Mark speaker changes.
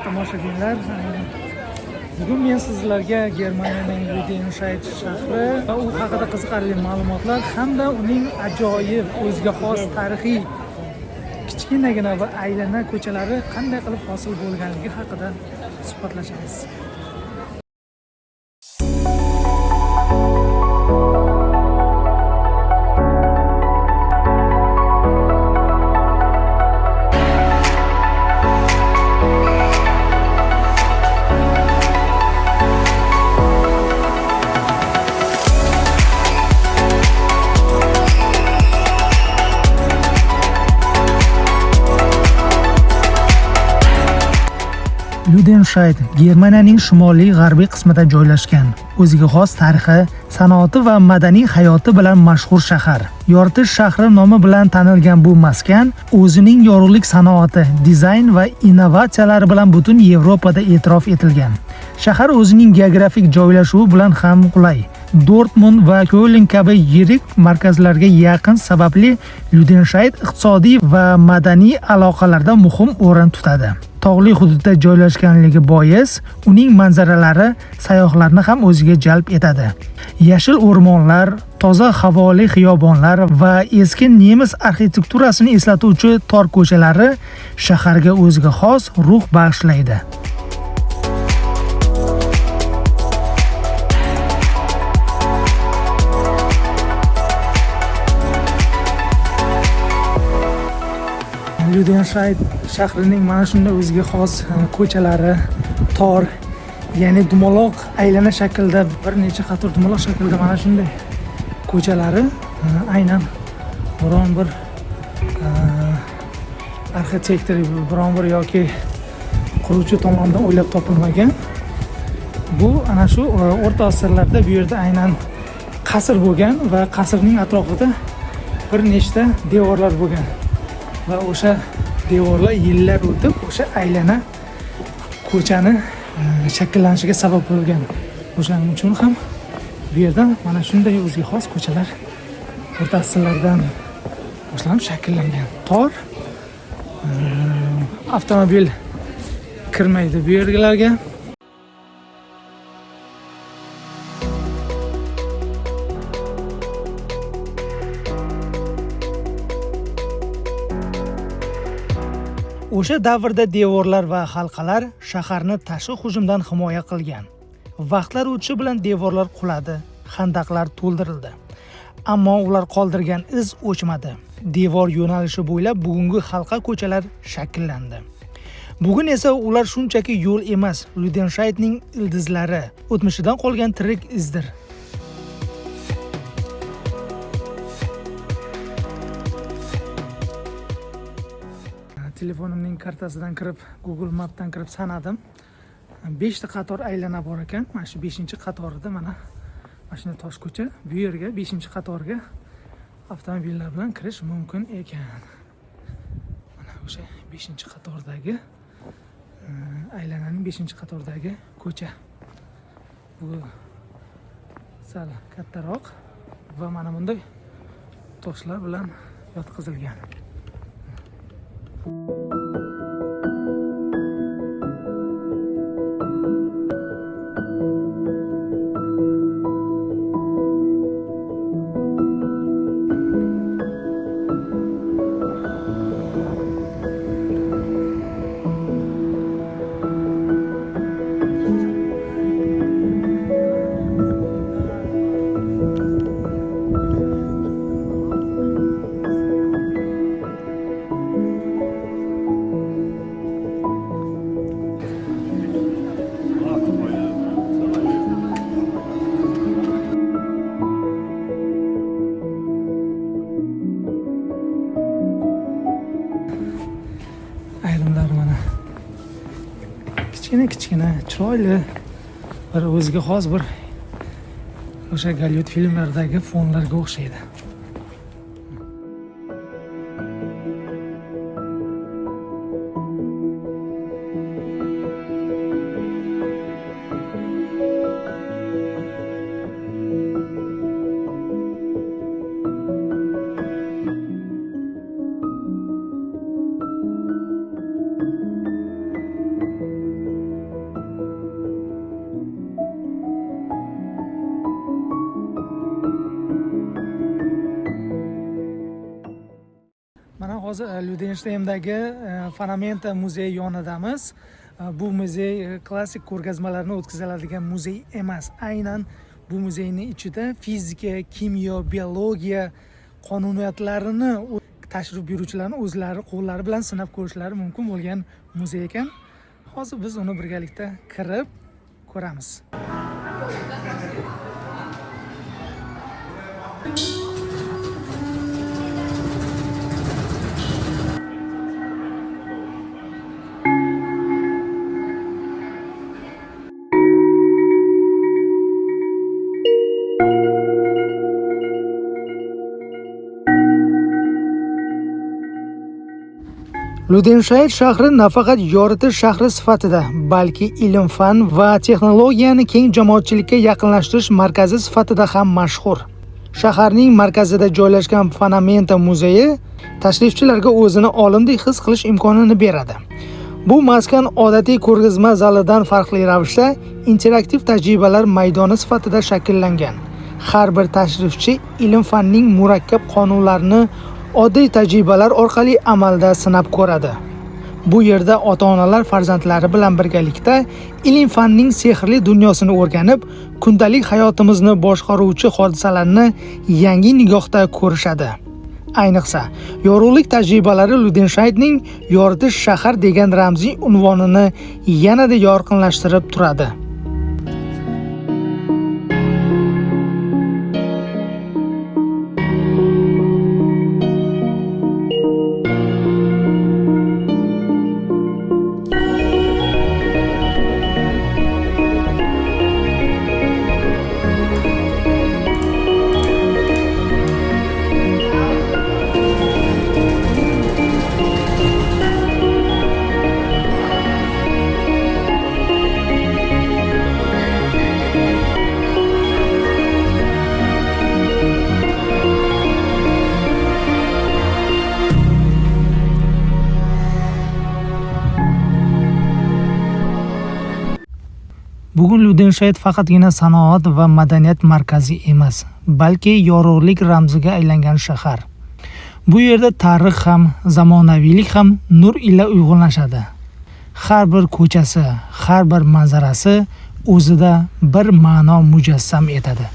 Speaker 1: Tomoshabinlar, bugun men sizlarga Germaniyaning Lüdenscheid shahri va u haqida qiziqarli ma'lumotlar hamda uning ajoyib o'ziga xos tarixiy kichkinagina va aylana ko'chalari qanday qilib hosil bo'lganligi haqida suhbatlashamiz. Lüdenscheid Germaniyaning shimoliy g'arbiy qismida joylashgan. O'ziga xos tarixi, sanoati va madaniy hayoti bilan mashhur shahar. Yoritish shahri nomi bilan tanilgan bu maskan o'zining yorug'lik sanoati, dizayn va innovatsiyalari bilan butun Yevropada e'tirof etilgan. Shahar o'zining geografik joylashuvi bilan ham qulay. Dortmund va Köln kabi yirik markazlarga yaqin sababli Lüdenscheid iqtisodiy va madaniy aloqalarda muhim o'rin tutadi. Tog'li hududda joylashganligi bois uning manzaralari sayyohlarni ham o'ziga jalb etadi. Yashil o'rmonlar, toza havoli xiyobonlar va eski nemis arxitekturasini eslatuvchi tor ko'chalari shaharga o'ziga xos ruh bag'ishlaydi. Lüdenscheid shahrining mana shunday o'ziga xos ko'chalari tor, ya'ni dumaloq aylana shaklda, bir necha qator dumaloq shaklda mana shunday ko'chalari aynan biron bir arxitektor, biron bir yoki quruvchi tomonidan o'ylab topilmagan. Bu ana shu o'rta asrlarda bu yerda aynan qasr bo'lgan va qasrning atrofida bir nechta devorlar bo'lgan. Va o'sha devorlar yillar o'tib o'sha aylana ko'chani shakllanishiga sabab bo'lgan. O'shaning uchun ham bu yerda mana shunday o'ziga xos ko'chalar o'rta asrlardan boshlanib shakllangan. Tor, avtomobil kirmaydi bu yerlarga. O'sha davrda devorlar va halqalar shaharni tashqi hujumdan himoya qilgan. Vaqtlar o'tishi bilan devorlar quladi, xandaqlar to'ldirildi. Ammo ular qoldirgan iz o'chmadi. Devor yo'nalishi bo'ylab bugungi halqa ko'chalar shakllandi. Bugun esa ular shunchaki yo'l emas, Lüdenscheidning ildizlari, o'tmishidan qolgan tirik izdir. Telefonimning kartasidan kirib, Google Map'dan kirib sanadim. 5 ta qator aylana bor ekan. Mana shu 5-qatorida mana shunday tosh ko'cha. Bu yerga 5-qatorga avtomobillar bilan kirish mumkin ekan. Mana o'sha 5-qatordagi aylananing 5-qatordagi ko'cha. Bu sal kattaroq va mana bunday toshlar bilan yotqizilgan. Ayrimlar mana kichkina kichkina chiroyli bir o'ziga xos bir o'sha Gollivud filmlaridagi fonlarga o'xshaydi. Hozir Lyudenshteymdagi Phonamenta muzeyi yonidamiz. Bu muzey klassik ko'rgazmalarni o'tkaziladigan muzey emas. Aynan bu muzeyning ichida fizika, kimyo, biologiya qonuniyatlarini tashrif buyuruvchilarni o'zlari qo'llari bilan sinab ko'rishlari mumkin bo'lgan muzey ekan. Hozir biz uni birgalikda kirib ko'ramiz. Ludenshayt shahri nafaqat yoritish shahri sifatida, balki ilm-fan va texnologiyani keng jamoatchilikka yaqinlashtirish markazi sifatida ham mashhur. Shaharning markazida joylashgan Phonamenta muzeyi tashrifchilarga o'zini olimdek his qilish imkonini beradi. Bu maskan odatiy ko'rgazma zalidan farqli ravishda interaktiv tajribalar maydoni sifatida shakllangan. Har bir tashrifchi ilm-fanning murakkab qonunlarini oddiy tajribalar orqali amalda sinab ko'radi. Bu yerda ota-onalar farzandlari bilan birgalikda ilm-fanning sehrli dunyosini o'rganib, kundalik hayotimizni boshqaruvchi hodisalarni yangi nigohda ko'rishadi. Ayniqsa, yorug'lik tajribalari Ludenshaytning yoritish shahar degan ramziy unvonini yanada yorqinlashtirib turadi. Bugun Ludenshayt faqatgina sanoat va madaniyat markazi emas, balki yorug'lik ramziga aylangan shahar. Bu yerda tarix ham, zamonaviylik ham nur ila uyg'unlashadi. Har bir ko'chasi, har bir manzarasi o'zida bir ma'no mujassam etadi.